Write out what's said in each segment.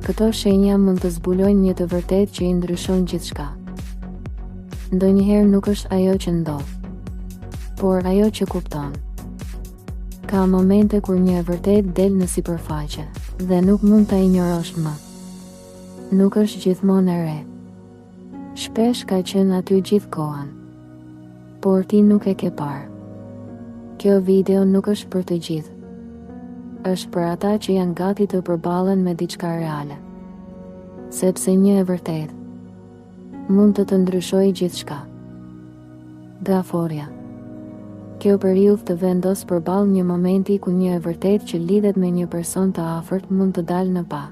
Këto shenja mund të zbulojnë një të vërtetë që i ndryshon gjithçka. Ndonjëherë nuk është ajo që ndodh, por ajo që kupton. Ka momente kur një e vërtetë del në sipërfaqe dhe nuk mund ta injorosh më. Nuk është gjithmonë e re. Shpesh ka qenë aty gjithë kohën. Por ti nuk e ke parë. Kjo video nuk është për të gjithë. Është për ata që janë gati të përballen me diçka reale. Sepse një e vërtetë mund të të ndryshojë gjithçka. Gaforja. Kjo periudhë të vendos përballë një momenti ku një e vërtetë që lidhet me një person të afërt mund të dalë në pah.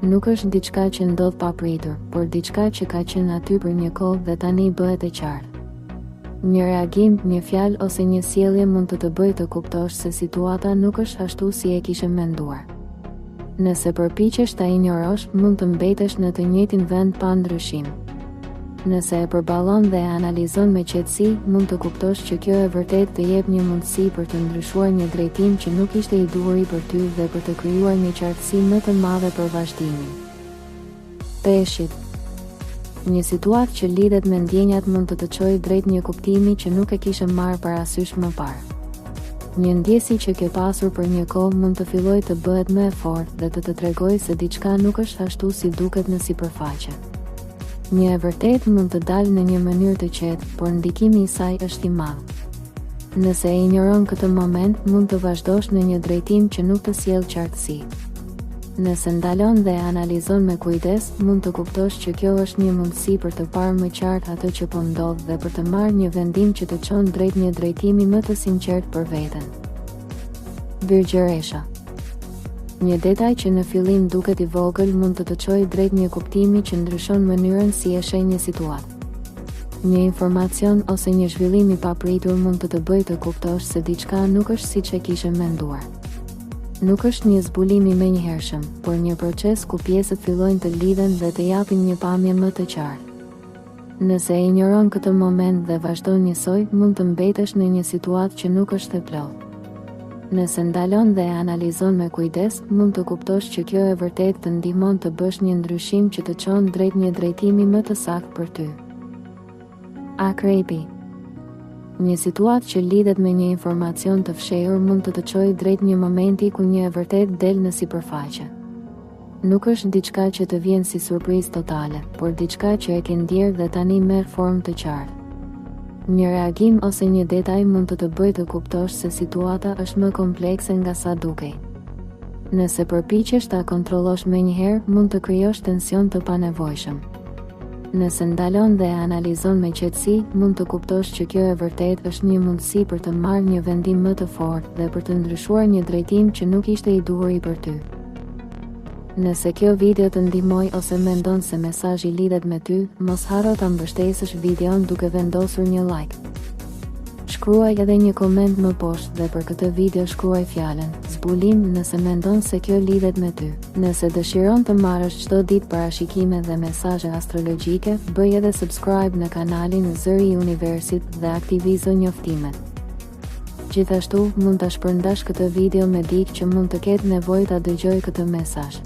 Nuk është diçka që ndodh papritur, por diçka që ka qenë aty për një kohë dhe tani bëhet e qartë. Një reagim, një fjalë ose një sjellje mund të të bëjë të kuptosh se situata nuk është ashtu si e kishe menduar. Nëse përpiqesh ta injorosh, mund të mbetesh në të njëjtin vend pa ndryshim. Nëse e përballon dhe e analizon me qetësi, mund të kuptosh që kjo e vërtetë të jep një mundësi për të ndryshuar një drejtim që nuk ishte i duhuri për ty dhe për të krijuar një qartësi më të madhe për vazhdimin. Peshqit. Një situatë që lidhet me ndjenjat mund të të çojë drejt një kuptimi që nuk e kishe marrë parasysh më parë. Një ndjesi që ke pasur për një kohë mund të fillojë të bëhet më e fortë dhe të të tregojë se diçka nuk është ashtu si duket në sipërfaqe. Një e vërtetë mund të dalë në një mënyrë të qetë, por ndikimi i saj është i madh. Nëse e injoron këtë moment, mund të vazhdosh në një drejtim që nuk të sjell qartësi. Nëse ndalon dhe e analizon me kujdes, mund të kuptosh që kjo është një mundësi për të parë më qartë atë që po ndodh dhe për të marrë një vendim që të çon drejt një drejtimi më të sinqertë për veten. Virgjëresha. Një detaj që në fillim duket i vogël mund të të çojë drejt një kuptimi që ndryshon mënyrën si e sheh një situatë. Një informacion ose një zhvillim i papritur mund të të bëjë të kuptosh se diçka nuk është siç e kishe menduar. Nuk është një zbulim i menjëhershëm, por një proces ku pjesët fillojnë të lidhen dhe të japin një pamje më të qartë. Nëse e injoron këtë moment dhe vazhdon njësoj, mund të mbetesh në një situatë që nuk është e plotë. Nëse ndalon dhe e analizon me kujdes, mund të kuptosh që kjo e vërtetë të ndihmon të bësh një ndryshim që të çon drejt një drejtimi më të saktë për ty. Akrepi. Një situatë që lidhet me një informacion të fshehur mund të të çojë drejt një momenti ku një e vërtetë del në sipërfaqe. Nuk është diçka që të vjen si surprizë totale, por diçka që e ke ndjerë dhe tani merr formë të qartë. Një reagim ose një detaj mund të të bëjë të kuptosh se situata është më komplekse nga sa dukej. Nëse përpiqesh ta kontrollosh menjëherë, mund të krijosh tension të panevojshëm. Nëse ndalon dhe e analizon me qetësi, mund të kuptosh që kjo e vërtetë është një mundësi për të marrë një vendim më të fortë dhe për të ndryshuar një drejtim që nuk ishte i duhuri për ty. Nëse kjo video të ndihmoi ose mendon se mesazhi lidhet me ty, mos harro ta mbështesësh videon duke vendosur një like. Shkruaj edhe një koment më poshtë dhe për këtë video shkruaj fjalën zbulim nëse mendon se kjo lidhet me ty. Nëse dëshiron të marrësh çdo ditë parashikime dhe mesazhe astrologjike, bëj edhe subscribe në kanalin Zëri i Universit dhe aktivizo njoftimet. Gjithashtu, mund ta shpërndash këtë video me dikë që mund të ketë nevojë ta dëgjojë këtë mesazh.